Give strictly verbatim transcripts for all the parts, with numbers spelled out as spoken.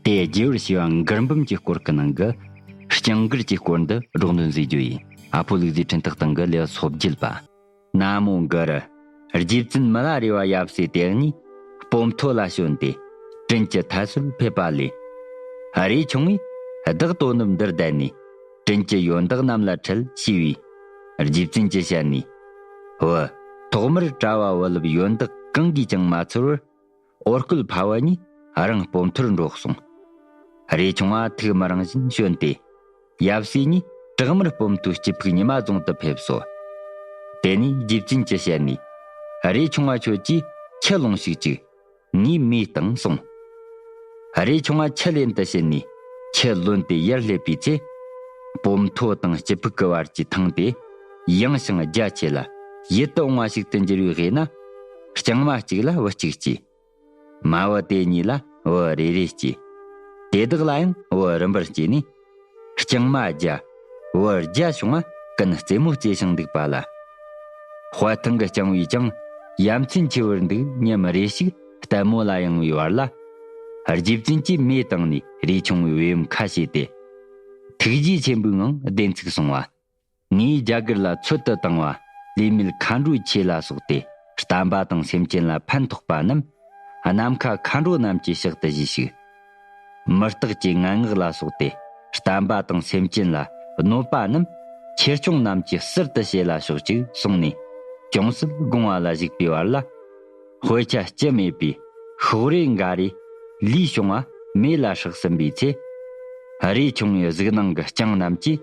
དེ་རྒྱས་པར་ཞུས་པ་མགུར་འབུམ་གྱི་སྐོར་གྱི་ནང་གི་སྤྱང་མགུར་གྱི་སྐོར་འདི་སྒྲོག་འདོན་མཛད་རྒྱུ་ཡིན། ཨ་ཕོ་ལུག་རྫིའི་འཕྲིན་ཐག་སྟེང་གི་ལེའུ་སོ་བརྒྱད་པ། ན་མོ་མགུར། རྗེ་བཙུན་མི་ལ་རས་པ་ཡབ་སྲས་དེ་གཉིས་སྤོ་མཐོ་ལ་བྱོན་ཏེ་དྲིན་གྱི་མཐའ་སྲོལ་ཕེབས་པ་ལས། རས་ཆུང་པོས་བདག་དོ་ནུབ་འདིར་བསྡད་ནས་དྲིན་གྱི་ཡོན་བདག་རྣམས་ལ་ཁྲིད་ཞུས་པས། རྗེ་བཙུན་གྱི་ཞལ་ནས། བུ། ཐོག་མར་གྲྭ་བ་བུ་སློབ་ཡོན་བདག་གང་གིས་ཀྱང་མ་ཚོར་བར། འོ་སྐོལ་ཕ་བུ་གཉིས་རང་སྤོ་མཐོར་འགྲོ་གསུངས། རས་ཆུང་པ་ཐུགས་མི་རིང་བཞིན་བྱོན་ཏེ། ཡབ་སྲས་གཉིས་བྲག་དམར་སྤོ་མཐོའི་སྐྱིད་ཕུག་ཉི་མ་རྫོང་དུ་ཕེབས་སོ། དེ་ནས་རྗེ་བཙུན་གྱི་ཞལ་ནས། རས་ཆུང་པ་ཁྱོད་ཀྱིས་ཁྱི་ལོངས་ཤིག་ཅིག་ངས་མེ་བཏང་གསུངས། རས་ཆུང་པ་ཁྱི་ལེན་དུ་ཕྱིན་ནས་ཁྱི་ལོན་ཏེ་ཡར་སླེབས་པའི་ཚེ། སྤོ་མཐོ་དང་སྐྱིད་ཕུག་གི་བར་གྱི་ཐང་དེ་ཡངས་ཤིང་རྒྱ་ཆེ་ལ་ཡིད་དུ་འོང་བ་ཞིག་ཏུ་འགྱུར་བའི་དབུས་ན། རྐྱང་མ་གཅིག་ལ་བུ་གཅིག་སྐྱེས། མ་བུ་དེ་གཉིས་ལ་བུ་རེ་རེ་སྐྱེས། དེ་དག་ལ་ཡང་བུ་རིམ་པར་སྐྱེས་ནས། རྐྱང་མ་བརྒྱ། བུ་བརྒྱ་བྱུང་བ་ཀུན་རྩེད་མོ་རྩེ་ཞིང་འདུག་པ་ལ། དཔའ་ཐང་གི་རྐྱང་བས་ཀྱང་ཡ་མཚན་ཆེ་བར་འདུག་སྙམ་རེ་ཞིག་ལྟད་མོ་ལ་ཡེངས་པའི་བར་ལ། རྗེ་བཙུན་གྱིས་མེ་བཏང་ནས་རས་ཆུང་པའི་བུ་ཡུམ་ཁ་ཕྱེས་ཏེ། ཐུགས་རྗེ་ཆེན་པོའི་ངང་བདེན་ཚིག་གསུངས་པ། ངས་རྒྱ་གར་ལ་འཚོལ་དུ་བཏང་བ་ལུས་མེད་མཁའ་འགྲོའི་ཆོས་ལ་སོགས་ཏེ། བསྟན་པ་དང་སེམས་ཅན་ལ་ཕན་ཐོགས་པ་རྣམས། ནམ་མཁའ་མཁའ་འགྲོ་རྣམས་ཀྱིས་ཕྱག་ཏུ་བཞེས་ཤིག་མུ་སྟེགས་ཀྱི་ངན་སྔགས་ལ་སོགས་ཏེ། བསྟན་པ་དང་སེམས་ཅན་ལ་གནོད་པ་རྣམས། ཆོས་སྐྱོང་རྣམས་ཀྱིས་གསར་དུ་བྱེད་ལ་ཕྱོགས་གཅིག་གསུངས་ནས། ཅུང་ཟད་དགོངས་པ་ལ་ཞུགས་པའི་བར་ལ། དཔེ་ཆ་སྤྱི་མེད་པའི་ཤོག་རེ་འགའ་རེ་ལུས་བྱུང་བ་མེ་ལ་སྲེག་ཟིན་པའི་ཚེ། རས་ཆུང་པའི་གཟིགས་སྣང་གི་རྐྱང་རྣམས་ཀྱིས།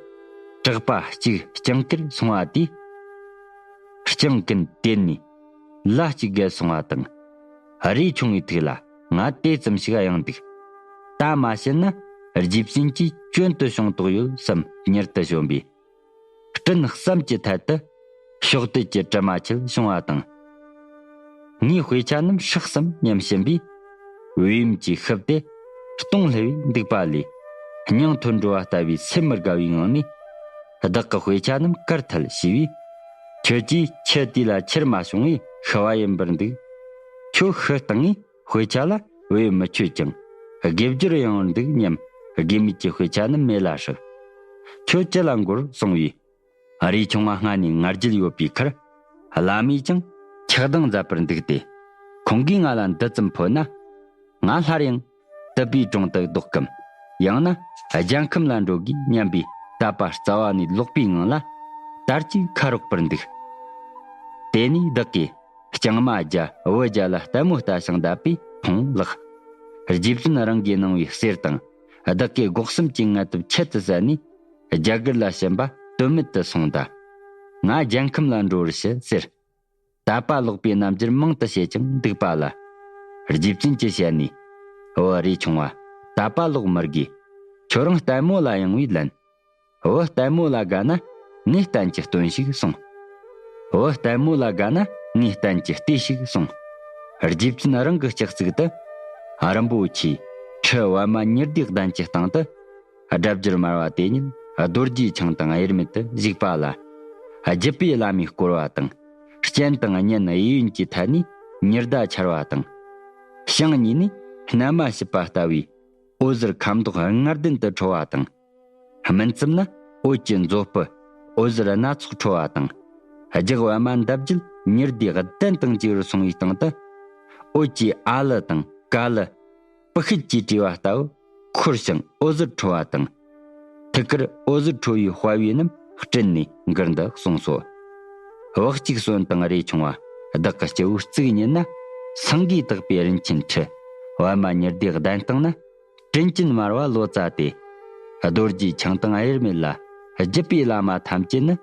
གྲགས་པ་གཅིག་རྐྱང་གིར་སོང་བ་དེས། རྐྱང་ཀུན་དེད་ནས་ལ་གཅིག་བརྒལ་སོང་བ་དང་། རས་ཆུང་པའི་ཐུགས་ལ་ང་དེ་ཙམ་ཞིག་གཡེངས་འདུག་ད་མ་བྱིན་ན་རྗེ་བཙུན་གྱིས་སྐྱོན་དུ་བྱུང་དོགས་ཡོད་བསམ་མྱུར་དུ་བྱོན་པས། སྤྲིན་བསམ་གྱི་ཐད་དུ་ཕྱོགས་དུས་ཀྱི་དྲི་མ་ཆད་བྱུང་བ་དང་། ངའི་དཔེ་ཆ་རྣམས་སྲེགས་སམ་སྙམ་བཞིན་པས། བུ་ཡུམ་གྱིས་ཤུབས་ཏེ་སྟོང་སླེབས་པས་འདུག་པ་ལས། སྙིང་ཐོ་འགྲོ་བ་ལྟ་བུའི་སེམས་མི་དགའ་བའི་ངང་ནས། བདག་གི་དཔེ་ཆ་རྣམས་གར་ཐལ་ཞུས་པས། ཁྱོད་ཀྱིས་ཁྱི་དེ་ལ་ཁྱེར་མ་བྱུང་བས་ཤི་བ་ཡིན་པར་འདུག་ཁྱོད་ཤི་སྟེང་ངས་དཔེ་ཆ་ལ་བེད་མི་ཆོད་ཅིང་། དགེ་སྦྱོར་ཡང་བར་འདུག་སྙམ། དགེ་མེད་ཀྱི་དཔེ་ཆ་རྣམས་མེ་ལ་སྲེག་ཁྱོད་ཅི་ལ་འགོར་གསུང་བས། རས་ཆུང་པ་སྔ་ནས་ང་རྒྱལ་ཡོད་པའི་ཁར། བླ་མས་ཀྱང་ཆགས་སྡང་མཛད་པར་འདུག་སྟེ། ཁོང་གིས་ང་ལ་འདི་ཙམ་ཕོད་ན། ང་སླར་ཡང་དུད་པའི་དྲུང་དུ་ལྡོག་གམ། ཡང་ན་རྒྱལ་ཁམས་ལ་འགྲོ་དགོས་སྙམ་པའི་དད་པ་རྩ་བ་ནས་ལོག་པའི་ངང་ལ། དར་གྱིས་ཁ་རོག་པར་འདུག་དེ་ནས་བདག་གིས་རྐྱང་མ་བརྒྱ་བུ་བརྒྱ་ལ་ལྟད་མོ་ལྟ་ཞིང་བསྡད་པས་ཕོངས་ལགས། རྗེ་བཙུན་རང་གིས་གནང་བའི་གསེར་དང་། བདག་གིས་སྒོག་གསུམ་གྱི་ངལ་དུབ་ཁྱད་དུ་བསད་ནས། རྒྱ་གར་ལ་ཕྱིན་པ་དོན་མེད་དུ་སོང་ད། ང་རྒྱལ་ཁམས་ལ་འགྲོ་བར་ཞུ་ཟེར། དད་པ་ལོག་པའི་རྣམ་འགྱུར་མང་དུ་བྱེད་ཅིང་འདུག་པ་ལ། རྗེ་བཙུན་གྱི་ཞལ་ནས། བུ་རས་ཆུང་པ། དད་པ་ལོག་མི་དགོས། ཁྱོད་རང་ལྟད་མོ་ལ་ཡེངས་པས་ལན། བུ་ལྟད་མོ་ལ་དགའ་ན་ངས་བསྟན་གྱི་སྟོན་ཞིག་གསུངས། བུ་ལྟད་མོ་ལ་དགའ་ན་ངས་བསྟན་གྱི་གཏེར་ཞིག་གསུངས། རྗེ་བཙུན་རང་གི་ལྕགས་ཚིག་ཏུ། རིན་པོ་ཆེའི་ཁྲི་པདྨ་ཉི་ཟླའི་གདན་གྱི་སྟེང་དུ། སྒྲ་བསྒྱུར་སྨྲ་བ་དེ་ཉིད་རྡོ་རྗེ་འཆང་དང་དབྱེར་མེད་དུ་བཞུགས་པ་ལ། བརྒྱུད་པའི་བླ་མའི་བསྐོར་བ་དང་། རྐྱེན་དང་གཉེན་གཡས་གཡོན་གྱི་ཐད་ནས་ཉི་ཟླ་འཆར་བ་དང་། བྱང་གཉིས་ནས་སྣལ་མ་ཕྱིད་པ་ལྟ་བུའི་འོད་ཟེར་ཁ་མདོག་ལྔ་ལྡན་དུ་འཕྲོ་བ་དང་། སྨིན་མཚམས་ན་འོད་ཀྱི་མཛོད་སྤུ་འོད་ཟེར་སྣ་ཚོགས་འཕྲོ་བ་དང་། རྒྱུ་བ་མ་འདབ་བརྒྱད་ཉི་ཟླའི་གདན་དང་བཅས་པར་སོང་བའི་སྟེང་དུ། འོད་ཀྱི་ཨ་ལི་དང་ཀ་ལི། སྤུ་ཤད་ཀྱིས་བྲིས་པ་ལྟ་བུ་འཁོར་ཞིང་འོད་ཟེར་འཕྲོ་བ་དང་། ཐུགས་ཀར་འོད་ཟེར་འཕྲོ་བའི་དཔལ་བེའུ་རྣམས་སྤྲུལ་ནས་མགུར་འདི་གསུངས་སོ། བག་གཅིག་གསོན་དང་རས་ཆུང་པ། བདག་གི་སྤྱི་བོའི་གཙུག་ཉིད་ན། སེང་གེས་བཏེགས་པའི་རིན་ཆེན་ཁྲི། པདྨ་ཉི་ཟླའི་གདན་སྟེང་ན། དྲིན་ཅན་མར་པ་ལོ་ཙཱ་སྟེ། རྡོ་རྗེ་འཆང་དང་དབྱེར་མེད་ལ། བརྒྱུད་པའི་བླ་མ་ཐམས་ཅད་ནི།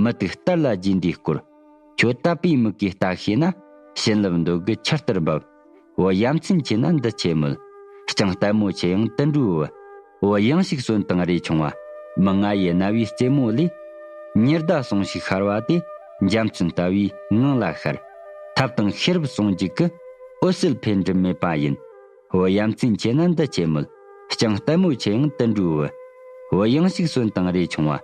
མུ་ཏིག་ལྟར་ལ་རྒྱས་འདིའི་སྐོར། ཁྱོད་དད་པའི་མིག་གིས་ལྟ་ཤེས་ན། བྱིན་རླབས་འདོད་དགུ་ཆར་ལྟར་འབབ། བུ་ཡ་མཚན་ཆེ་ན་འདི་ཆེ་མོད། རྐྱང་ལྟད་མོ་ཆེ་ཡང་དུད་འགྲོའི་བུ། བུ་ཡང་ཞིག་གསོན་དང་རས་ཆུང་པ། མི་ང་ཡི་རྣ་བའི་རྩེད་མོ་ལས། ཉི་ཟླ་ཟུང་ཞིག་ཤར་བ་དེ། འཇའ་ཚོན་ལྟ་བུའི་ངང་ལ་ཤར། ཐབས་དང་ཤེས་རབ་ཟུང་འཇུག་གི། འོད་གསལ་འཕེལ་འགྲིབ་མེད་པ་ཡིན། བུ་ཡ་མཚན་ཆེ་ན་འདི་ཆེ་མོད། རྐྱང་ལྟད་མོ་ཆེ་ཡང་དུད་འགྲོའི་བུ། བུ་ཡང་ཞིག་གསོན་དང་རས་ཆུང་པ།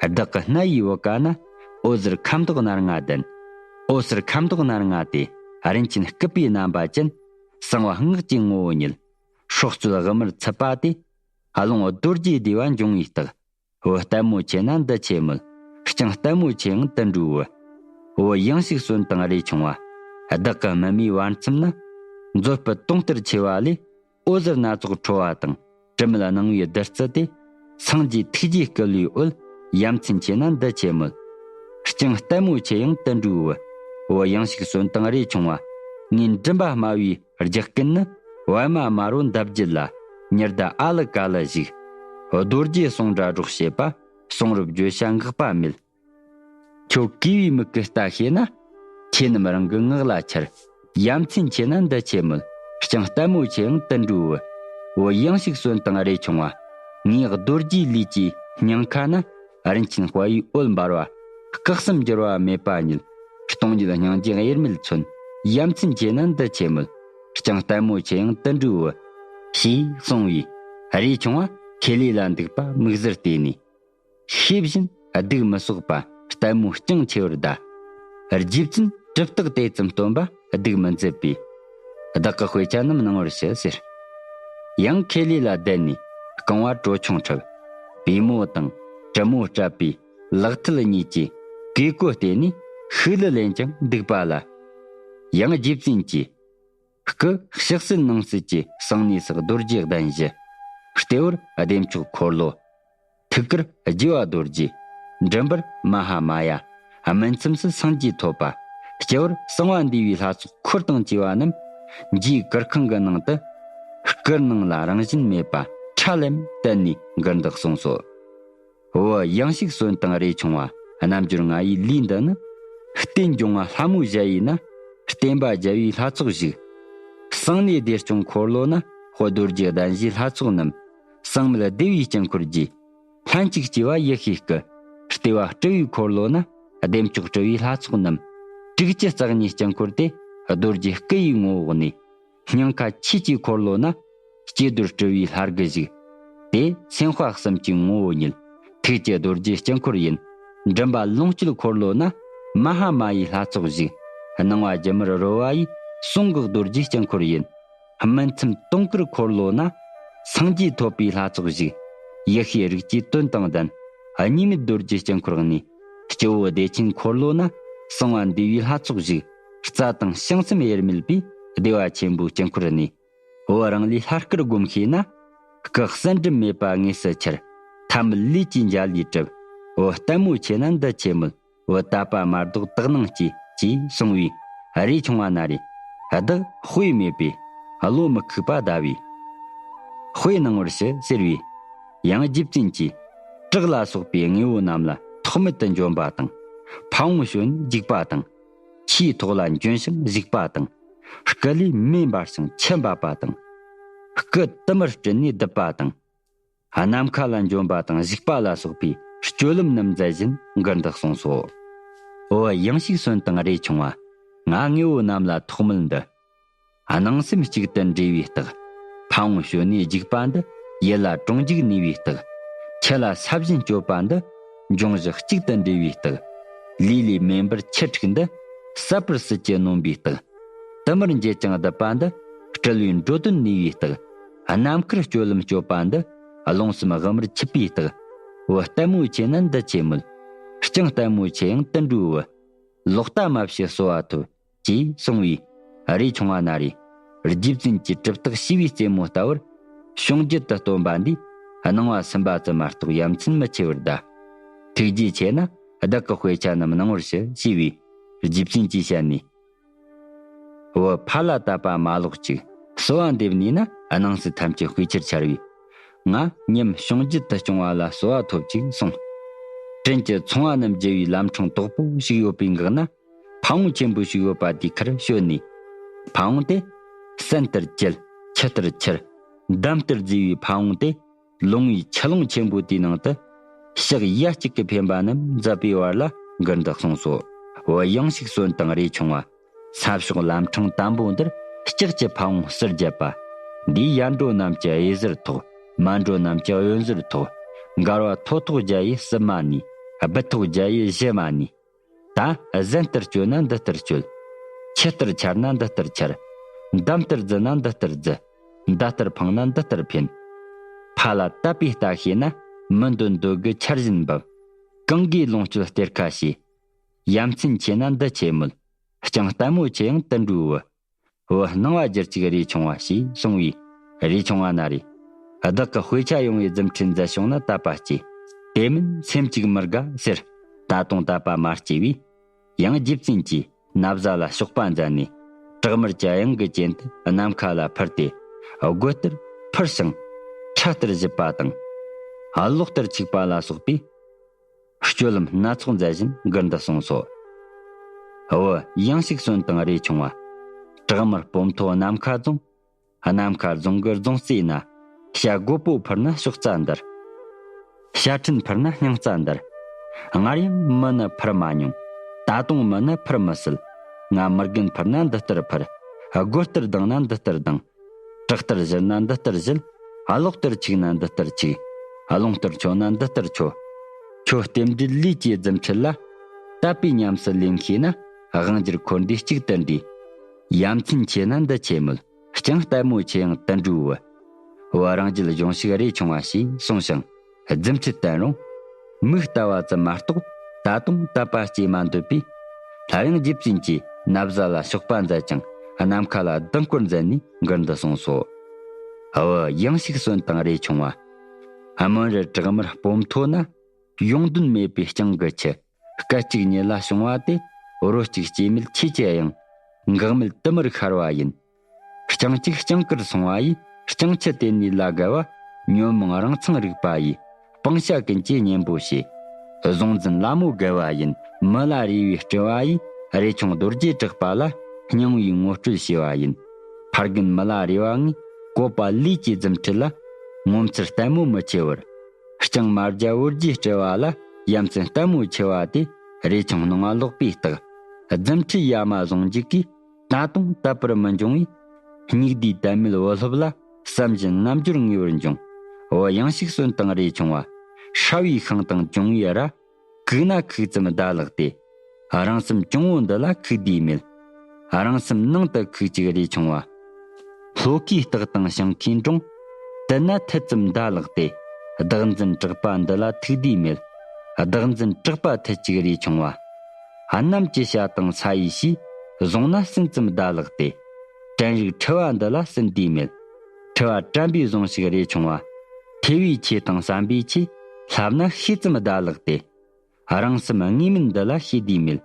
བདག་གི་སྣ་ཡི་བུ་ག་ན། འོད་ཟེར་ཁ་མདོག་སྣར་ང་ལྡན། འོད་ཟེར་ཁ་མདོག་སྣར་ང་དེ། རིན་ཆེན་སྐུད་པའི་རྣམ་པ་ཅན། གསང་བ་སྔགས་ཀྱི་ངོ་བོ་ཉིད། ཁྲོག་རྩོལ་དབུ་མར་ཚུད་པ་དེ། ཨ་ལོང་རྡོ་རྗེའི་བདེ་བ་འབྱུང་བའི་རྟགས། བུ་ལྟད་མོ་ཆེ་ན་འདི་ཆེ་མོད། སྤྱང་ལྟད་མོ་ཆེ་ཡང་དུད་འགྲོའི་བུ། བུ་ཡང་ཞིག་གསོན་དང་རེ་ཆུང་བ། བདག་གི་མི་མེད་བར་མཚམས་ན། མཛོད་སྤུ་དུང་ལྟར་ཆེ་བ་ལས། འོད་ཟེར་སྣ་ཚོགས་འཕྲོ་བ་དང་། དྲི་མེད་སྣང་བའི་བདུད་རྩི་དེ། སངས་རྒྱས་ཐུགས་རྗེའི་སྐུ་ལུས་འོད། ཡ་མཚན་ཆེ་ན་འདི་ཆེ་མོད། སྤྱང་ལྟད་མོ་ཆེ་ཡང་དུད་འགྲོའི་བུ། བུ་ཡང་ཞིག་གསོན་དང་རེ་ཆུང་བ། ངའི་མགྲིན་པ་དམའ་བའི་རྒྱགས་སྐད་ནི། པད་མ་དམར་པོ་འདབ་བརྒྱད་ལ། ཉི་ཟླ་ཨ་ལི་ཀ་ལི་བཞུགས། རྡོ་རྗེ་གསུང་སྒྲ་སྒྲོགས་བྱེད་པ། གསུང་རབ་བརྗོད་བྱ་འགག་པ་མེད། ཁྱོད་གུས་པའི་མིག་གིས་ལྟ་ཤེས་ན། ཁྱེད་རྣམས་རང་གི་ངག་ལ་འཆར། ཡ་མཚན་ཆེ་ན་འདི་ཆེ་མོད། སྤྱང་ལྟད་མོ་ཆེ་ཡང་དུད་འགྲོའི་བུ། བུ་ཡང་ཞིག་གསོན་དང་རེ་ཆུང་བ། ངའི་རྡོ་རྗེའི་ལུས་ཀྱི་སྙིང་ཁ་ན། རིན་ཆེན་དཔལ་བའི་འོད་འབར་བ། སྐུ་གསུམ་འགྱུར་བ་མེད་པ་ཉིད། སྟོང་ཉིད་སྙིང་རྗེ་དབྱེར་མེད་མཚོན། ཡ་མཚན་ཆེ་ན་འདི་ཆེ་མོད། སྤྱང་ལྟད་མོ་ཆེ་ཡང་དུད་འགྲོའི་བུ། ཞེས་གསུངས་པས། རེ་ཆུང་བ་ཁེ་ལས་ལ་འདུག་པ་མིག་ཟུར་བལྟས་ནས། ཤེས་བཞིན་སྡུག་མི་གསོག་པ། ལྟད་མོ་སྤྱང་ཆེ་བར་གདའ། རྗེ་བཙུན་གྲིབ་བཏགས་དེ་ཙམ་སྟོན་པ་སྡུག་མི་མཛད་པས། བདག་གི་དཔེ་ཆ་རྣམས་གནང་བར་ཞུ་ཟེར། ཡང་ཁེ་ལས་ལ་བསྡད་ནས་རྐང་བ་གྲོ་ཆུང་འཁྲབ། པུས་མོ་དང་གྲི་མོ་སྤྲད་པའི་ལག་མཐིལ་གཉིས་ཀྱིས་གོས་གོས་བལྟས་ནས་ཤུགས་ལ་ལེན་ཀྱང་འདུག་པ་ལ། ཡང་རྗེ་བཙུན་གྱིས། སྐུ་ཕྱག་སྲིད་ནང་སྲིད་ཀྱི་གསང་གནས་སུ་རྡོ་རྗེ་གདན་བཞི། ལྟེ་བར་བདེ་མཆོག་འཁོར་ལོ། ཐུགས་ཀར་རྒྱུ་བ་རྡོ་རྗེ། མགྲིན་པར་མ་ཧཱ་མ་ཡ། སྨིན་མཚམས་སུ་སངས་རྒྱས་ཐོད་པ། སྤྱི་བོར་གསང་བ་འདུས་པའི་ལྷ་ཚོགས་འཁོར་དང་བཅས་པ་རྣམས། རྗེའི་གུར་ཁང་གི་ནང་དུ། སྐུ་སྣང་ལ་རང་བཞིན་མེད་པ་ཁྲ་ལམ་བསྟན་ནས་མགུར་འདི་གསུངས་སོ། བུ་ཡང་ཞིག་གསོན་དང་རེ་ཆུང་བ། རྣལ་འབྱོར་ང་ཡི་ལུས་འདི་ནི། རྟེན་འབྱུང་བ་ལྷ་མོ་ཞ་ཡི་ན། བརྟེན་པ་རྒྱལ་བའི་ལྷ་ཚོགས་བཞུགས། གསང་གནས་བདེ་སྐྱོང་འཁོར་ལོ་ན། དཔལ་རྡོ་རྗེ་གདན་བཞིའི་ལྷ་ཚོགས་རྣམས། གསང་མེད་བདེ་བའི་དཀྱིལ་འཁོར་རྒྱས། ལྷན་ཅིག་སྐྱེས་པ་ཡེ་ཤེས་སྐུ། ལྟེ་བ་སྤྲུལ་པའི་འཁོར་ལོ་ན། བདེ་མཆོག་སྤྲུལ་པའི་ལྷ་ཚོགས་རྣམས། དྲུག་ཅུ་རྩ་གཉིས་དཀྱིལ་འཁོར་ཏེ། རྡོ་རྗེ་སྐུ་ཡི་ངོ་བོ་ནས། སྙིང་ཁ་ཆོས་ཀྱི་འཁོར་ལོ་ན། ཀྱེ་རྡོར་སྤྲུལ་པའི་ལྷ་དགུ་བཞུགས། དེ་སེམས་དཔའ་གསུམ་གྱི་ངོ་བོ་ཉིད། ཐུགས་ཀྱི་རྡོ་རྗེ་དཀྱིལ་འཁོར་ཡིན། མགྲིན་པ་ལོངས་སྤྱོད་འཁོར་ལོ་ན། མ་ཧཱ་མ་ཡི་ལྷ་ཚོགས་བཞུགས། སྣང་བ་སྒྱུ་མར་རོལ་པ་ཡི། གསུང་གི་རྡོ་རྗེ་དཀྱིལ་འཁོར་ཡིན། སྨིན་མཚམས་དུང་དཀར་འཁོར་ལོ་ན། སངས་རྒྱས་ཐོད་པའི་ལྷ་ཚོགས་བཞུགས། ཡེ་ཤེས་རིགས་ཀྱི་དོན་དང་ལྡན། གཉིས་མེད་རྡོ་རྗེ་དཀྱིལ་འཁོར་གནས། སྤྱི་བོ་བདེ་ཆེན་འཁོར་ལོ་ན། གསང་བ་འདུས་པའི་ལྷ་ཚོགས་བཞུགས། རྩ་དང་བྱང་སེམས་དབྱེར་མེད་པའི། བདེ་བ་ཆེན་པོའི་དཀྱིལ་འཁོར་གནས། བུ་རང་ལུས་ལྷ་སྐུར་བསྒོམ་ཤེས་ན། སྐུ་གསལ་འགྲིབ་མེད་པ་དངོས་སུ་འཆར། ཐ་མལ་ལས་ཀྱི་འཇའ་ལུས་གྲུབ། བུ་ལྟད་མོ་ཆེ་ན་འདི་ཆེ་མོད། བུ་དད་པ་མ་ལྡོག་དག་སྣང་སྐྱེས། ཅེས་གསུངས་པས། རས་ཆུང་བ་ན་རེ། བདག་དཔེ་མེད་པས། བློ་མི་ཁུག་པ་གདའ་བས། དཔེ་གནང་བར་ཞུ་ཟེར་བས། ཡང་རྗེ་བཙུན་གྱིས། བྲག་ལ་སོགས་པའི་དངོས་པོ་རྣམས་ལ་ཐོགས་མེད་དུ་འཇོམས་པ་དང་། ཕ་བོང་ཞོན་འཇིགས་པ་དང་། ཆུའི་ཐོག་ལ་འབྱོན་ཞིང་བཞུགས་པ་དང་། སྐུ་ལས་མེ་འབར་ཞིང་ཆུ་འབབ་པ་དང་། སྐུ་དུ་མར་སྤྲུལ་ནས་བརྡིབས་པ་དང་། ནམ་མཁའ་ལ་འབྱོན་པ་དང་བཞུགས་པ་ལ་སོགས་པའི་སྤྱོད་ལམ་རྣམས་མཛད་བཞིན་མགུར་འདི་གསུངས་སོ། འོ་ཡང་ཞིག་གསོན་དང་རས་ཆུང་བ། ང་དངོས་པོ་རྣམས་ལ་ཐོགས་མེད་འདི། སྣང་སེམས་གཅིག་ཏུ་འདྲེས་པའི་རྟགས། ཕ་བོང་ཞོན་ནས་རྒྱུག་པ་འདི། ཡུལ་ལ་གྲོང་འཇུག་ནུས་པའི་རྟགས། ཆུ་ལ་ས་བཞིན་སྐྱོད་པ་འདི། འབྱུང་བཞི་གཅིག་ཏུ་འདྲེས་པའི་རྟགས། ལུས་ལས་མེ་འབར་ཆུ་འཁྲུགས་འདི། ཟད་པར་སྲིད་ཀྱི་ནོན་པའི་རྟགས། དུ་མར་འགྱེལ་ཅིང་བརྡིབས་པ་འདི། སྤྲུལ་པའི་འགྲོ་དོན་ནུས་པའི་རྟགས། ནམ་མཁར་སྤྱོད་ལམ་སྤྱོད་པ་འདི། རླུང་གསུམ་དབུ་མར་འཆིབས་པའི་རྟགས། འོ་ལྟད་མོ་ཆེ་ན་འདི་ཆེ་མོད། སྤྱང་ལྟད་མོ་ཆེ་ཡང་དུད་འགྲོའི་བུ། ལོག་ལྟ་མ་བྱེད་གསོལ་བ་ཐོབ། ཅེས་གསུངས་པས། རས་ཆུང་བ་ན་རེ། རྗེ་བཙུན་གྱི་གྲིབ་བཏགས་ཞི་བའི་རྩེ་མོ་ལྟ་བུར། བྱུང་རྒྱལ་དུ་སྟོན་པ་འདིས། སྣང་བ་སུན་པ་ཙམ་མ་གཏོགས་ཡ་མཚན་མི་ཆེ་བར་གདའ། ཐུགས་རྗེ་ཆེ་ན་བདག་གི་དཔེ་ཆ་རྣམས་གནང་བར་ཞུ་ཞེས་པས། རྗེ་བཙུན་གྱིས་བཤད་ནས། བུ་ཕ་ལ་དད་པ་མ་ལོག་ཅིག། གསོལ་བ་འདེབས་ནུས་ན་སྣང་སྲིད་ཐམས་ཅད་དཔེ་ཆར་འཆར་བས། ང་ཉིད་བྱུང་རྒྱལ་དུ་སྐྱོང་བ་ལ་གསོལ་བ་ཐོབ་ཅིག་གསུངས། དྲིན་གྱི་ཚོང་བ་རྣམས་རྒྱུ་བའི་ལམ་འཕྲང་དོག་པོ་ཞིག་ཡོད་པའི་འགག་ན། ཕ་བོང་ཆེན་པོ་ཞིག་ཡོད་པ་དེའི་ཁར་བྱོན་ནས། ཕ་བོང་དེ། སྲན་ལྟར་བཅད། ཆུ་ལྟར་འཁྱིལ། འདམ་ལྟར་བརྫིས་པའི་ཕ་བོང་དེ། ལོང་བའི་ཆུ་ཀླུང་ཆེན་པོ་དེའི་ནང་དུ། ཕྱག་ཡ་གཅིག་གིས་འཕེན་པ་རྣམས་མཛད་པའི་བར་ལ་མགུར་འདི་གསུངས་སོ། འོ་ཡང་ཞིག་གསོན་དང་རས་ཆུང་བ། ས་ཕྱོགས་ལམ་འཕྲང་དམ་པོ་འདིར། ལྕགས་ཀྱི་ཕ་བོང་ཟུར་བརྒྱབ་པ། འདིས་ཡར་འགྲོ་རྣམས་ཀྱི་གཡས་ཟུར་ཐོགས། མར་འགྲོ་རྣམས་ཀྱི་གཡོན་ཟུར་ཐོགས། མགར་བ་ཐོ་ཐོག་བརྒྱ་ཡིས་གསུམ་མ་ནུས། སྦུ་ཐོག་བརྒྱ་ཡིས་བཞི་མ་ནུས། ད་གཟན་ལྟར་སྤྱོད་ན་འདི་ལྟར་སྤྱོད། ཆུ་ལྟར་འཁྱར་ན་འདི་ལྟར་འཁྱར། འདམ་ལྟར་བརྫི་ན་འདི་ལྟར་བརྫི། འདི་ལྟར་འཕངས་ན་འདི་ལྟར་འཕེན། ཕ་ལ་དད་པའི་རྟ་ཤེས་ན། མི་འདོད་འདོད་དགུ་ཆར་བཞིན་འབབ། གང་གིས་ལོངས་སྤྱོད་གཏེར་ཁ་ཕྱེ། ཡ་མཚན་ཆེ་ན་འདི་ཆེ་མོད། རྐྱང་ལྟད་མོ་ཆེ་ཡང་དུད་འགྲོའི་བུ། བུ་སྣང་བ་བསྒྱུར་ཅིག་རས་ཆུང་བ། ཞེས་གསུངས་པས། རས་ཆུང་བ་ན་རེ། བདག་གི་དཔེ་ཆ་ཡོང་བའི་རྫུ་འཕྲུལ་མཛད་བྱུང་ན་དད་པ་སྐྱེ། དེ་མིན་སེམས་ཅིག་མི་དགའ་ཟེར། ད་དུང་དད་པ་མ་སྐྱེས་པས། ཡང་རྗེ་བཙུན་གྱིས་ན་བཟའ་ལ་གཤོག་པ་མཛད་ནས། བྲག་དམར་གྱི་གཡང་གི་རྐྱེན་དུ་ནམ་མཁའ་ལ་འཕུར་ཏེ། སྒོ་ལྟར་འཕུར་ཞིང་། ཁྲ་ལྟར་བཞུད་པ་དང་། གློག་ལྟར་འཁྱུག་པ་ལ་སོགས་པའི། སྤྱོད་ལམ་སྣ་ཚོགས་མཛད་བཞིན་མགུར་འདི་གསུངས་སོ། བུ་ཡང་ཞིག་གསོན་དང་རས་ཆུང་བ། བྲག་དམར་སྤོ་མཐོ་ནམ་མཁའ་རྫོང་། ནམ་མཁའ་རྫོང་གི་རྫོང་རྩེ་ན། བྱ་རྒོད་པོ་འཕུར་ན་ཕྱོགས་རྩ་འདིར། བྱ་ཁྲིད་འཕུར་ན་སྙིང་རྩ་འདིར། སྔར་ཡང་མི་ནི་འཕུར་མ་མྱོང་། ད་དུང་མི་ནི་འཕུར་མི་སྲིད། ང་མི་རྒན་འཕུར་ན་འདི་ལྟར་འཕུར། རྒོད་ལྟར་ལྡང་ན་འདི་ལྟར་ལྡང་། བྲག་ལྟར་བཞུར་ན་འདི་ལྟར་བཞུར། གློག་ལྟར་འཁྱུག་ན་འདི་ལྟར་འཁྱུག། རླུང་ལྟར་འཕྱོ་ན་འདི་ལྟར་འཕྱོ། ཁྱོད་རྟེན་འབྲེལ་ལུས་ཀྱི་རྫུ་འཕྲུལ་ལ། དད་པས་ཉམས་སུ་ལེན་ཤེས་ན། དབང་སྒྱུར་འཁོར་འདས་གཅིག་ཏུ་འདྲེས། ཡ་མཚན་ཆེ་ན་འདི་ཆེ་མོད། རྐྱང་ལྟད་མོ་ཆེ་ཡང་དུད་འགྲོའི་བུ། བུ་རང་རྒྱུད་གཞུང་ཞིག་རས་ཆུང་བ། ཞེས་གསུངས་ཤིང་། རྫུ་འཕྲུལ་བསྟན་རུང་། མིག་ལྟ་བ་ཙམ་མ་གཏོགས། ད་དུང་དད་པ་སྐྱེ་མ་འདོད་པས། སླར་ཡང་རྗེ་བཙུན་གྱིས་ན་བཟའ་ལ་གཤོག་པ་མཛད་ཅིང་། ནམ་མཁའ་ལ་ལྡིང་སྐོར་མཛད་ནས་མགུར་འདི་གསུངས་སོ། བུ་ཡང་ཞིག་གསོན་དང་རས་ཆུང་བ། སྨན་རི་བྲག་དམར་སྤོ་མཐོ་ན། ཡོང་དོན་མེད་པའི་རྐྱང་གི་ཁྱི། སྐད་ཅིག་ཉིད་ལ་བྱུང་བ་དེ། རོ་གཅིག་སྐྱེ་མེད་ཆེ་ཆེ་ཡང་། འགག་མེད་དུ་མར་ཤར་བ་ཡིན། རྐྱང་གཅིག་རྐྱང་དཀར་སོང་བ་ཡིས། རྐྱང་ཁྱི་དེ་ནས་ལ་དགའ་བ། ཉོན་མོངས་རང་མཚང་རིག་པ་ཡིས། སྤང་བྱ་ཀུན་གྱི་གཉེན་པོ་བྱས། གཟུང་འཛིན་ལ་མོ་དགའ་བ་ཡིན། མི་ལ་རས་པའི་སྤྲུལ་བ་ཡིས། རས་ཆུང་རྡོ་རྗེ་གྲགས་པ་ལ། སྙིང་པོའི་ངོ་སྤྲོད་བྱས་པ་ཡིན། ཕ་རྒན་མི་ལ་རས་པ་ངས། བཀོད་པ་ལུས་ཀྱི་རྫུ་འཕྲུལ་ལ། ངོ་མཚར་ལྟད་མོ་མི་ཆེ་བར། རྐྱང་མ་རྒྱ་བོ་རྒྱའི་སྤྲུལ་བ་ལ། ཡ་མཚན་ལྟད་མོ་ཆེ་བ་དེ། རས་ཆུང་སྣང་བ་ལོག་པའི་རྟགས། རྫུ་འཕྲུལ་ཡ་མ་བཟུང་འཇུག་གིས། ད་དུང་དད་པར་མི་འབྱུང་བས། སྙིགས་དུས་དད་མེད་བུ་སློབ་ལ། བསམ་བཞིན་རྣལ་འབྱོར་ངེས་པར་འབྱུང་། བུ་ཡང་ཞིག་གསོན་དང་རས་ཆུང་བ། ཧྲ་བའི་ཤིང་དང་གྱོང་བའི་ར། ཁུག་ན་ཁུག་ཙམ་བརྡ་ལགས་ཏེ། རང་སེམས་གྱོང་བོ་འདི་ལ་ཁུག་དུས་མེད། རང་སེམས་ནང་དུ་ཁུག་ཅིག་རས་ཆུང་བ། ལྷོ་ཁའི་སྟག་དང་ཞིང་ཁའི་འབྲོང་། དེ་ན་ཐུད་ཙམ་བརྡ་ལགས་ཏེ། བདག་འཛིན་དྲེགས་པ་འདི་ལ་ཐུག་དུས་མེད། བདག་འཛིན་དྲེགས་པ་ཐུད་ཅིག་རས་ཆུང་བ། གནམ་གྱི་བྱ་དང་ས་ཡི་བྱིས། བཟུང་ན་ཟིན་ཙམ་བརྡ་ལགས་ཏེ། དྲན་རིག་ཁྲི་བ་འདི་ལ་ཟིན་དུས་མེད། ཁྲི་བ་དྲན་པའི་གཟུངས་ཤིག་རས་ཆུང་བ། ཐོས་པའི་ཆོས་དང་བསམ་པའི་ཆོས། ལྷབ་ན་ཤེས་ཙམ་བརྡ་ལགས་ཏེ། རང་སེམས་དངོས་མིན་འདི་ལ་ཤེས་དུས་མེད།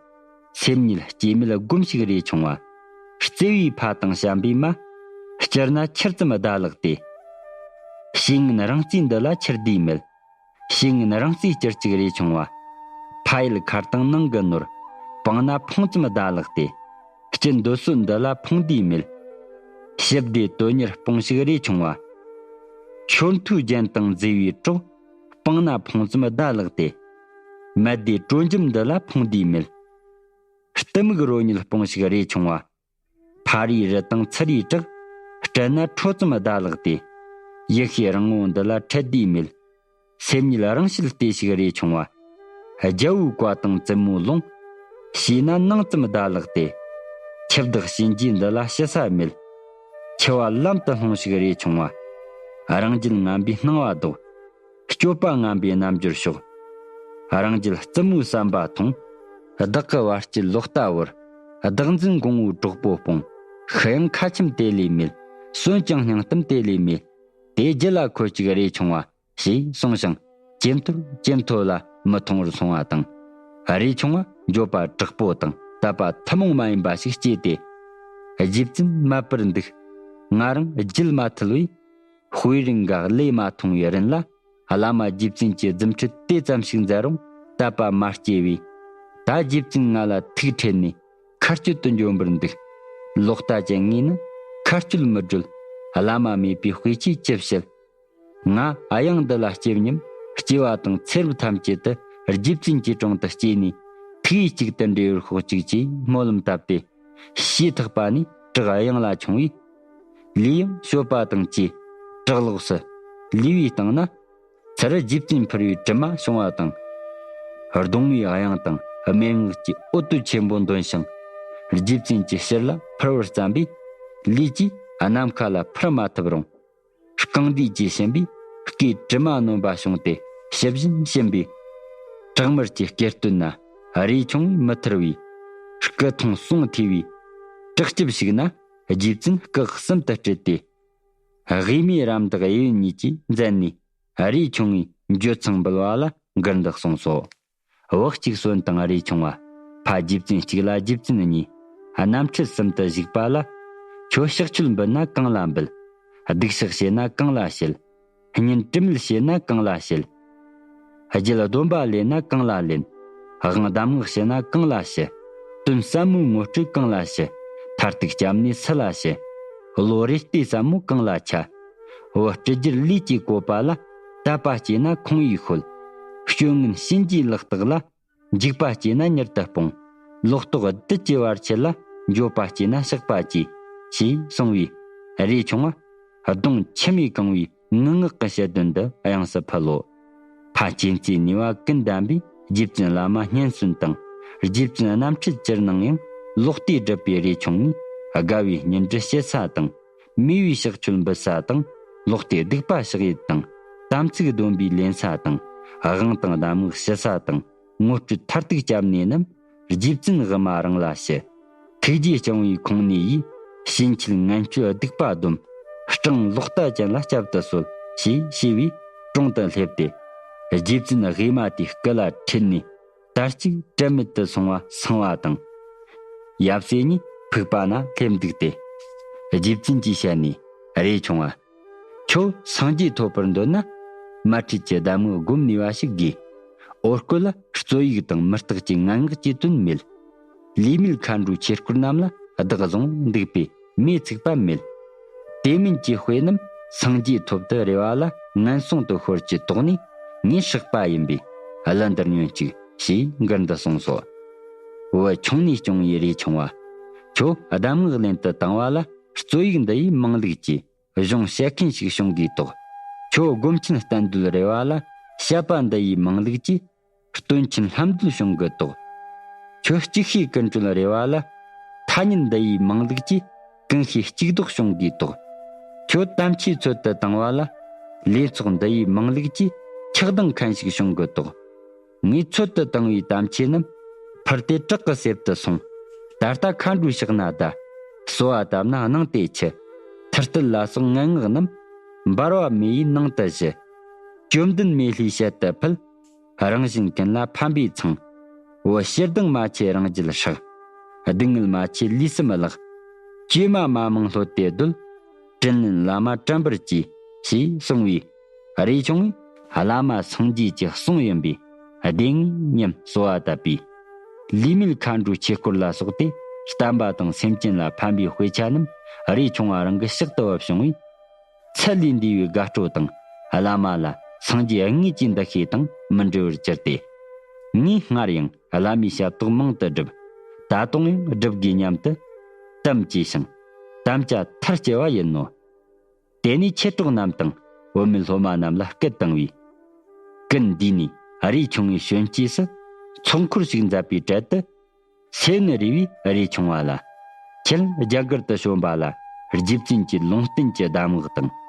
སེམས་ཉིད་སྐྱེ་མེད་སྒོམ་ཞིག་རས་ཆུང་བ། བརྩེ་བའི་ཕ་དང་བྱམས་པའི་མ། སྐྱུར་ན་ཁྱེར་ཙམ་བརྡ་ལགས་ཏེ། ཤེས་ངན་རང་རྩིས་འདི་ལ་ཁྱེར་དུས་མེད། ཤེས་ངན་རང་རྩིས་སྐྱུར་ཅིག་རས་ཆུང་བ། ཕ་ཡུལ་མཁར་དང་ནང་གི་ནོར། སྤངས་ན་ཕུང་ཙམ་བརྡ་ལགས་ཏེ། སྐྱིད་འདོད་གསོལ་འདི་ལ་ཕུང་དུས་མེད། ཞི་བདེ་དོན་གཉེར་སྤོངས་ཤིག་རས་ཆུང་བ། ཆོས་མཐུའི་རྒྱན་དང་མཛེས་པའི་གྲོགས། སྤངས་ན་ཕུང་ཙམ་བརྡ་ལགས་ཏེ། མལ་སྡེ་དྲོ་འཇམ་འདི་ལ་ཕུང་དུས་མེད། གཏི་མུག་རོ་ཉིད་སྤོངས་ཤིག་རས་ཆུང་བ། ཕ་རིའི་རི་དང་ཚུ་རིའི་བྲག། སྤྲད་ན་ཁྲོ་ཙམ་བརྡ་ལགས་ཏེ། ཡིད་ཤེས་རང་ངོ་འདི་ལ་འཕྲད་དུས་མེད། སེམས་ཉིད་རང་ཞལ་ལྟོས་ཤིག་རས་ཆུང་བ། རྒྱལ་པོའི་བཀའ་དང་བཙུན་མོའི་ལུང་། ཤེས་ན་ནང་ཙམ་བརྡ་ལགས་ཏེ། འཆི་བདག་གཤིན་རྗེ་འདི་ལ་ཞི་ས་མེད། འཆི་བ་ལམ་དུ་ལྷུང་ཞིག་རས་ཆུང་བ། རང་རྒྱུད་ངན་པའི་སྣང་བ་ལྡོག། སྤྱོད་པ་ངན་པའི་རྣམ་འགྱུར་ཞོག། རང་རྒྱུད་རྩུབ་མོའི་བསམ་པ་ཐོང་། བདག་གི་བར་སྐྱེད་ལོག་ལྟ་བོར། བདག་འཛིན་འགོང་བོའི་གྲོགས་པོ་སྤོང་། ཤི་ཡང་ཁ་ཆེམས་དེ་ལས་མེད། གསོན་ཀྱང་སྙིང་གཏམ་དེ་ལས་མེད། དེ་རྒྱུད་ལ་འཁོར་ཅིག་རས་ཆུང་བ། ཞེས་གསུངས་ཤིང་ཇེ་མཐོར་ཇེ་མཐོ་ལ་མི་མཐོང་བར་སོང་བ་དང་། རས་ཆུང་བ་འགྱོད་པ་དྲག་པོ་དང་དད་པ་ཐུན་མོང་མ་ཡིན་པ་ཞིག་སྐྱེས་ཏེ། རྗེ་བཙུན་མ་པར་འདུག། ང་རང་རྒྱུད་མ་ཐུལ་བས། དཔེ་རིང་ག་ལས་མ་ཐོང་བའི་རིན་ལ། བླ་མ་རྗེ་བཙུན་གྱི་རྫུ་འཕྲུལ་དེ་ཙམ་ཞིག་མཛད་རུང་དད་པ་མ་སྐྱེས་པས། ད་རྗེ་བཙུན་ང་ལ་ཐུགས་ཁྲེལ་ནས་མཁའ་སྤྱོད་དུ་འབྱོན་པར་འདུག། ལོག་ལྟ་ཅན་ངས་ནི་མཁའ་སྤྱོད་མི་སྒྲོལ། བླ་མ་མེད་པའི་དཔེ་ཆོས་ཅི་བཤད། ང་གཡང་འདི་ལ་སྐྱེ་བ་སྙམ། སྐྱེ་བ་དང་ཚེ་རབས་ཐམས་ཅད་དུ་རྗེ་བཙུན་གྱི་དྲུང་དུ་སྐྱེས་ནས་ཐུགས་ཡིད་གཅིག་ཏུ་འདྲེས་པར་ཤོག་ཅིག་ཅེས་སྨོན་ལམ་བཏབ་སྟེ། ཞེ་ཐག་པ་ནས་བྲག་གཡང་ལ་མཆོངས་པས། ལུས་ཡང་གཤོག་པ་དང་བཅས་བྲག་ལོགས་སུ་ལུས་པའི་སྟེང་ན། ཚུར་རྗེ་བཙུན་ཕུར་བའི་གྲིབ་མ་བྱུང་བ་དང་། གདུང་བའི་གཡང་དང་སྨྲེ་སྔགས་ཀྱི་འོ་དོད་ཆེན་པོ་འདོན་ཞིང་། རྗེ་བཙུན་གྱི་ཕྱིར་ལ་འཕུར་བར་བརྩམས་པས། ལུས་ཀྱིས་ནམ་མཁའ་ལ་འཕུར་མ་ཐུབ་རུང་ རྐང་མདུད་ཀྱིས་ཕྱིན་པས་སྐེ་དྲི་མ་གནོན་པ་བྱུང་སྟེ་ཞི་བཞིན་ཕྱིན་པས། བྲག་དམར་གྱི་སྐེ་སྟོད་ན་རས་ཆུང་བས་མི་ཐར་བའི་སྐུ་ཐང་སོང་ཐེ་བའི་བྲག་སྐྱིབས་ཤིག་ན། རྗེ་བཙུན་སྐུ་གསུམ་དུ་སྤྲུལ་ཏེ། དབུས་མའི་རམ་འདེགས་གཡས་གཡོན་གཉིས་ཀྱིས་མཛད་ནས། རས་ཆུང་བས་འགྱོད་ཚངས་འབུལ་བ་ལ་མགུར་འདི་གསུངས་སོ། བག་གཅིག་གསོན་དང་རས་ཆུང་བ། ཕ་རྗེ་བཙུན་གཅིག་ལ་རྗེ་བཙུན་གཉིས། རྣམ་འཕྲུལ་གསུམ་དུ་བཞུགས་པ་ལ། ཁྱོད་ཕྱག་མཆོད་འབུལ་ན་གང་ལ་འབུལ། སྡིག་བཤགས་བྱེད་ན་གང་ལ་བྱེད། གཉེན་དྲི་མེད་བྱེད་ན་གང་ལ་བྱེད། རྒྱུད་སྡོམ་པ་ལེན་ན་གང་ལ་ལེན། དབང་གདམས་ངག་བྱེད་ན་གང་ལ་བྱེད། དོན་ཟབ་མོའི་ངོ་སྤྲོད་གང་ལ་བྱེད། མཐར་ཐུག་སྐྱབས་གནས་སུ་ལ་བྱེད། བློ་རེ་ལྟོས་ཟབ་མོ་གང་ལ་འཆའ། བུ་སྤྲུལ་རྒྱུར་ལུས་ཀྱི་བཀོད་པ་ལ། དད་པ་སྐྱེས་ན་ཁོང་ཡིས་ཤོད། སྤྱོད་ངན་གཤིན་རྗེའི་ལག་རྟགས་ལ། འཇིགས་པ་སྐྱེས་ན་མྱུར་དུ་སྤོང་། ལོག་རྟོག་བདུད་ཀྱི་བར་ཆད་ལ། འགྱོད་པ་སྐྱེས་ན་བཤགས་པ་གྱིས། ཞེས་གསུངས་པས། རས་ཆུང་བ། གདོང་མཆི་མས་གང་བའི་ངུ་ངག་གི་བཤད་དོན་འདི་དབྱངས་སུ་ཕུལ་ལོ། ཕ་མཁྱེན་བརྩེའི་ནུས་པ་ཀུན་ལྡན་པས་རྗེ་བཙུན་བླ་མ་སྙན་གསོན་དང་། རྗེ་བཙུན་རྣམ་འཕྲུལ་ཅིར་སྣང་ཡང་ལོག་ལྟས་སྒྲུབ་པའི་རས་ཆུང་ནས་དགའ་བའི་བསྙེན་སྒྲུབ་བྱེད་ས་དང་། མོས་པའི་ཕྱག་མཆོད་འབུལ་ས་དང་། ལོག་ལྟས་སྡིག་པ་བཤགས་ཡུལ་དང་། དམ་ཚིག་སྡོམ་པའི་ལེན་ས་དང་། དབང་དང་གདམས་ངག་ཞུ་ས་དང་། ངོ་སྤྲོད་མཐར་ཐུག་སྐྱབས་གནས་རྣམས་རྗེ་བཙུན་དབུ་མ་རང་ལ་ཞུ། ཐུགས་རྗེ་བསྐྱངས་པའི་ཁོང་ནས་ཡིས། ཕྱིན་ཆད་ངན་སྤྱོད་སྡིག་པ་སྡོམ། སྤྲང་ལོག་ལྟ་ཅན་ལ་སྐྱབས་སུ་གསོལ། ཞེས་ཞུས་པས་དྲུང་དུ་སླེབས་ཏེ། རྗེ་བཙུན་དབུས་མ་དེའི་སྐུ་ལ་ཁྲིད་ནས། དར་ཅིག་དྲན་མེད་དུ་སོང་བ་སངས་པ་དང་། ཡབ་སྲས་གཉིས་ཕུག་པ་ན་སླེབས་འདུག་སྟེ། རྗེ་བཙུན་གྱི་ཞལ་ནས། རས་ཆུང་བ། ཁྱོད་སངས་རྒྱས་ཐོབ་པར་འདོད་ན། མ་ཁྲིད་ཀྱི་གདམས་ངག་སྒོམ་ནུས་པ་ཞིག་དགོས། འོ་སྐོལ་ལ་རྩོད་ཡིག་དང་མུ་སྟེགས་ཀྱི་ངན་སྔགས་ཀྱི་དོན་མེད། ལུས་མེད་མཁའ་འགྲོའི་ཆོས་སྐོར་རྣམས་ལ་བདག་བཟུང་འདུག་པས་མེས་ཚིག་པ་མེད། དེ་མིན་གྱི་དཔེ་རྣམས་སངས་རྒྱས་ཐོབ་ཏུ་རེ་བ་ལ་ངན་སོང་དུ་ཤོར་གྱི་དོགས་ནས་ངས་བསྲེགས་པ་ཡིན་པས་གླུ་འདིར་ཉོན་ཅིག། ཞེས་མགུར་འདི་གསུངས་སོ། བུ་ཆུང་ནས་སྐྱོང་བའི་རས་ཆུང་བ། ཁྱོད་གདམས་ངག་ལེན་དུ་བཏང་བ་ལ་རྩོད་ཡིག་འདི་ཡིས་མང་ལུགས་ཀྱི་གཞུང་བཤད་མཁན་ཞིག་བྱུང་གིས་དོགས། ཁྱོད་སྒོམ་ཆེན་བསྟན་འདུལ་རེ་བ་ལ་བཤད་པ་འདི་ཡིས་མང་ལུགས་ཀྱི་སྟོན་ཆེན་ལྷམ་འདུལ་བྱུང་གི་དོགས། ཁྱོད་གཅིག་ཤེས་ཀུན་གྲོལ་རེ་བ་ལ་ཐ་སྙད་འདི་ཡིས་མང་ལུགས་ཀྱི་ཀུན་ཤེས་གཅིག་ལྡོག་བྱུང་གིས་དོགས། ཁྱོད་དམ་ཆོས་ཚོད་དུ་བཏང་བ་ལ་ལས་ཚོགས་འདི་ཡིས་མང་ལུགས་ཀྱི་ཆགས་སྡང་མཁན་ཞིག་བྱུང་གི་དོགས། ངས་ཚོད་དུ་བཏང་བའི་དམ་ཆོས་རྣམས་ཕུར་དེ་བྲག་གི་གསེབ་ཏུ་སོང་། ད་ལྟ་མཁའ་འགྲོའི་ཕྱག་ན་གདའ། གསོལ་བ་བཏབ་ན་གནང་སྟེ་མཆི། ཐུར་དུད་ལ་སོགས་ངན་སྔགས་རྣམས་འབར་བ་མེ་ཡིས་ནང་དུ་ཞུ། བཅོམ་ལྡན་མེ་ལྷའི་ཞལ་དུ་ཕུལ། རང་གཞན་ཀུན་ལ་ཕན་པའི་ཚང་། བུ་ཞེ་སྡང་མ་ཆེ་རང་རྒྱུད་ཧྲག། སྡུག་བསྔལ་མ་ཆེ་ལུས་སེམས་བརླག། བཅོས་མ་མ་མང་ལྷོད་དེ་སྡོད། དྲིན་ལན་བླ་མ་དྲན་པར་གྱིས། ཞེས་གསུངས་པས། རས་ཆུང་བས་བླ་མ་སངས་རྒྱས་ཀྱི་གསུང་ཡིན་པས་བདེན་ངེས་སྙམ་གསོལ་བ་བཏབ་པས། ལུས་མེད་མཁའ་འགྲོའི་ཆོས་སྐོར་ལ་སོགས་ཏེ་བསྟན་པ་དང་སེམས་ཅན་ལ་ཕན་པའི་དཔེ་ཆ་རྣམས་རས་ཆུང་བ་རང་གི་ཕྱག་ཏུ་བབས་བྱུང་བས། ཚད་ལས་འདས་པའི་དགའ་སྤྲོ་དང་བླ་མ་ལ་སངས་རྒྱས་དངོས་ཀྱི་འདུ་ཤེས་དང་མི་འབྲལ་བར་གྱུར་ཏེ། ངས་སྔར་ཡང་བླ་མའི་ཞབས་ཏོག་མང་དུ་བསྒྲུབས། ད་དུང་ཡང་བསྒྲུབ་དགོས་སྙམ་དུ་དམ་བཅས་ཤིང་དམ་བཅའ་མཐར་སྐྱེལ་བ་ཡིན་ནོ། དེ་ནས་མཆེད་གྲོགས་རྣམས་དང་བུད་མེད་སློབ་མ་རྣམས་ལ་སྐད་བཏང་བས། ཀུན་འདུས་ནས་རས་ཆུང་བའི་ཞོན་སྐྱེས་སུ་ཚོགས་འཁོར་ཞིག་མཛད་པའི་གྲལ་དུ། སེ་ནི་རི་བའི་རས་ཆུང་བ་ལ། ཁྱེད་རྒྱ་གར་དུ་བྱོན་པ་ལ་རྗེ་བཙུན་གྱི་ལུང་བསྟན་གྱི་གདམས་ངག་དང་།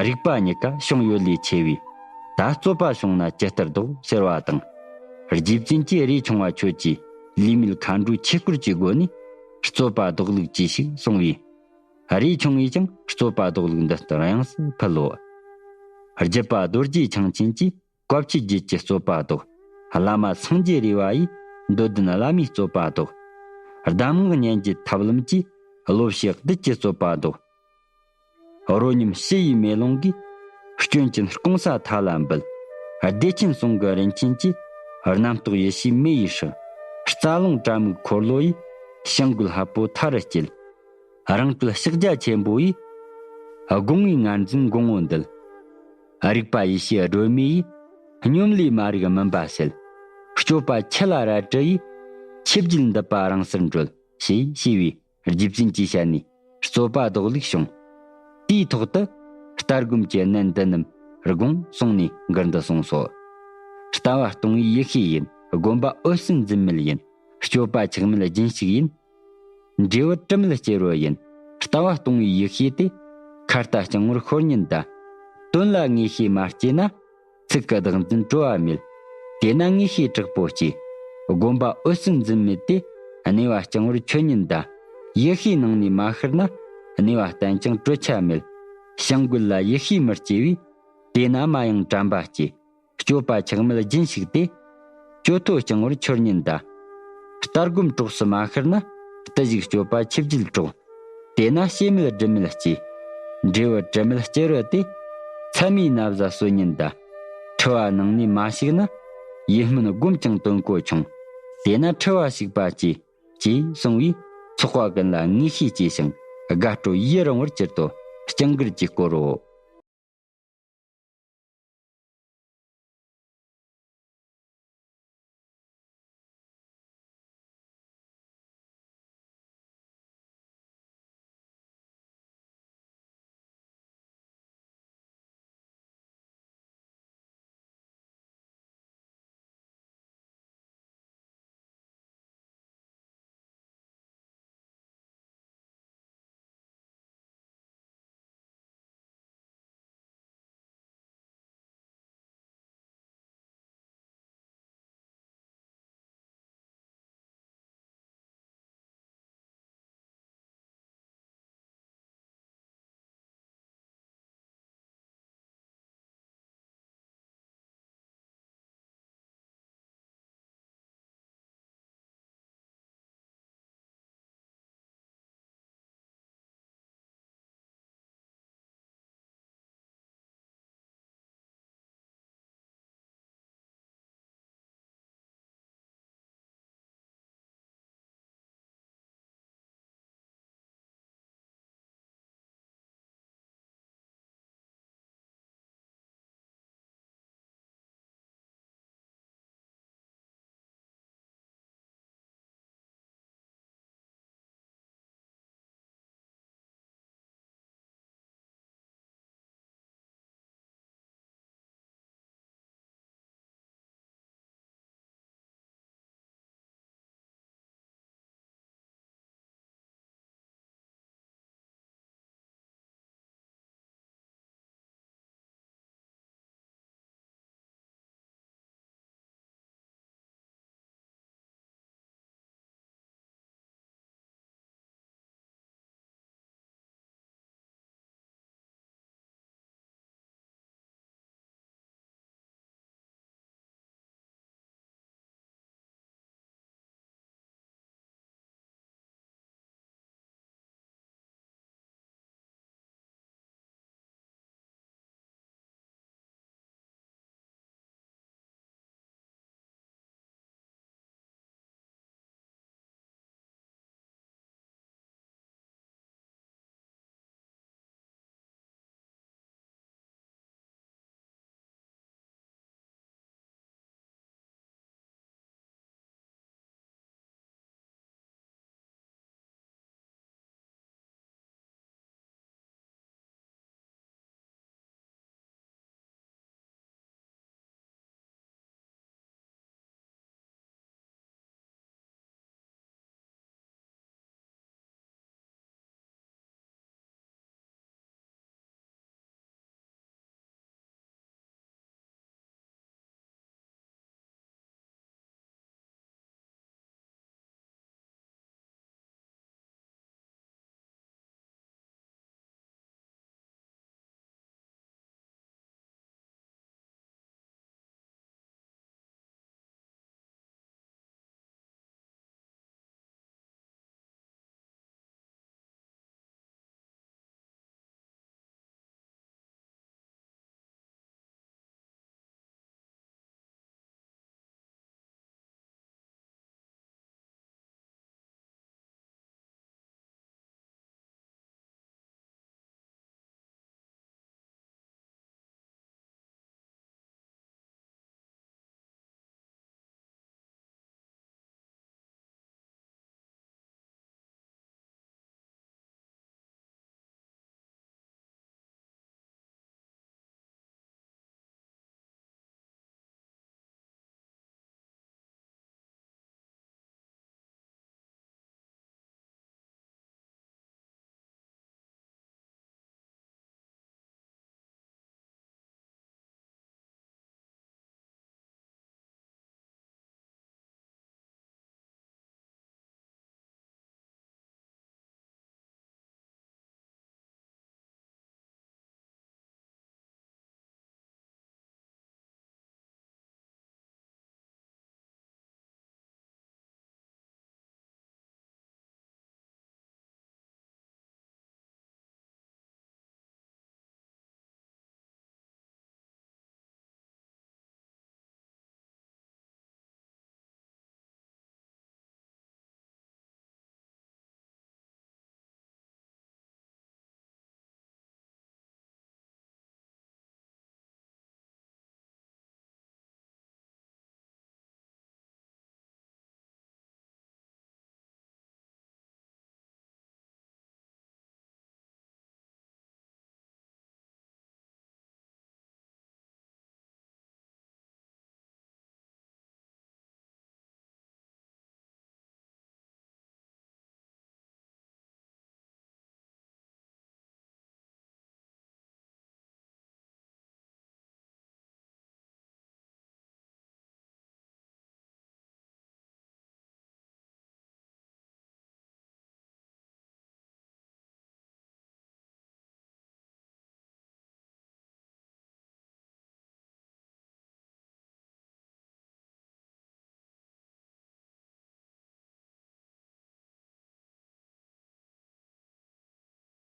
རིག་པ་གཉིས་ཀ་བྱུང་ཡོད་ལས་ཆེ་བས། ད་རྩོད་པ་བྱུང་ན་ཇི་ལྟར་བཟློག་ཟེར་བ་དང་། རྗེ་བཙུན་གྱིས་རས་ཆུང་བ་ཁྱོད་ཀྱིས་ལུས་མེད་མཁའ་འགྲོའི་ཆོས་སྐོར་གྱི་སྒོ་ནས་རྩོད་པ་བཟློག་ལུགས་ཅིག་ཞིག་གསུངས་པས། རས་ཆུང་བས་ཀྱང་རྩོད་པ་བཟློག་ལུགས་འདི་ལྟར་དབྱངས་སུ་ཕུལ་ལོ། རྒྱུད་པ་རྡོ་རྗེ་འཆང་ཆེན་གྱིས། བཀའ་བཅུ་བརྒྱད་ཀྱི་རྩོད་པ་ཟློག། བླ་མ་སངས་རྒྱས་རས་པ་ཡིས། འདོད་ལྡན་བླ་མའི་རྩོད་པ་ཟློག། གདམས་ངག་ཉན་གྱི་ཐབས་ལམ་གྱིས། བློ་ཕྱེ་བདུད་ཀྱི་རྩོད་པ་ཟློག། རོ་སྙོམས་ཕྱི་ཡི་མེ་ལོང་གིས། སྐྱོན་ཅན་སྐུང་ས་མཐའ་ལ་འབུལ། བདེ་ཆེན་གསུང་གི་རིན་ཆེན་གྱིས། རྣམ་རྟོག་ཡེ་ཤེས་མེ་ཡིས་ཧྲག། རྩ་རླུང་དྲ་མིག་འཁོར་ལོ་ཡིས། བྱང་སྒོའི་ལྷ་པོ་མཐའ་རུ་སྐྱེལ། རང་གྲོལ་ཕྱག་རྒྱ་ཆེན་པོ་ཡིས། དགོངས་པའི་ངར་འཛིན་དགོངས་པ་འདུལ། རིག་པ་ཡེ་ཤེས་སྒྲོན་མེ་ཡིས། སྙོམས་ལས་མ་རིག་མུན་པ་སེལ། སྤྱོད་པ་ཁྱི་ལ་རལ་གྲི་ཡིས། ཆོས་བརྒྱད་འདུལ་བ་རང་སར་འགྲོལ། ཞེས་ཞུས་པས་རྗེ་བཙུན་གྱི་ཞལ་ནས་རྩོད་པ་ཟློག་ལུགས་བྱུང་། དེའི་ཐོག་ཏུ་ལྟ་སྒོམ་གྱི་གནད་འདི་རྣམས་དགོངས་གསུངས་ནས་མགུར་འདི་གསུངས་སོ། ལྟ་བ་སྟོང་པའི་ཡེ་ཤེས་ཡིན། སྒོམ་པ་འོད་གསལ་འཛིན་མེད་ཡིན། སྤྱོད་པ་ཆགས་མེད་རྒྱུན་ཞུགས་ཡིན། འབྲས་བུ་དྲི་མེད་སྐྱེ་རོ་ཡིན། ལྟ་བ་སྟོང་པའི་ཡེ་ཤེས་དེ། ཁ་ལྟ་སྤྱང་བོར་ཤོར་ཉེན་གདའ། དོན་ལ་ངེས་ཤེས་མ་སྐྱེས་ན། ཚིག་གི་བདག་འཛིན་གྲོལ་བ་མེད། དེས་ན་ངེས་ཤེས་དྲག་པོ་སྐྱེས། སྒོམ་པ་འོད་གསལ་འཛིན་མེད་དེ། གནས་པ་རྐྱང་བར་ཆོས་ཉིད་གདའ། ཡིད་ཤེས་ནང་ནས་མ་ཤར་ན། གནས་པ་བརྟན་ཀྱང་གྲོལ་ཆ་མེད། བྱིང་རྒོད་ལ་ཡིད་ཤེས་མི་སྐྱེ་བས། དེས་ན་མ་ཡེངས་དྲན་པ་སྐྱེས། སྤྱོད་པ་ཆགས་མེད་རྒྱུན་ཞུགས་ཏེ། སྤྱོད་མཐོ་རྐྱང་བར་ཆོས་ཉིད་གདའ། ལྟ་སྒོམ་གྲོགས་སུ་མ་ཤར་ན། བརྟུལ་ཞུགས་སྤྱོད་པ་ཆོས་བརྒྱད་གྲོགས། དེས་ན་སྐྱེ་མེད་སྒྲིབ་མེད་སྐྱེ། འབྲས་བུ་དྲི་མེད་སྐྱེ་རུ་སྟེ། མཚན་མའི་ན་བཟའ་གསོན་ཉིད་གདའ། འཁྲུལ་བ་ནང་ནས་མ་ཞུགས་ན། ཡིད་སྨོན་སྒོམ་ཀྱང་དོན་གོ་ཆུང་། དེས་ན་འཁྲུལ་བ་ཞིག་པ་སྐྱེ། ཅེས་གསུངས་པས། ཚོགས་པ་ཀུན་ལ་ངེས་ཤེས་སྐྱེས་ཤིང་། དགའ་སྤྲོ་ཡི་རང་བར་གྱུར་ཏོ། སྤྱང་ཀིར་གྱི་སྐོར་རོ།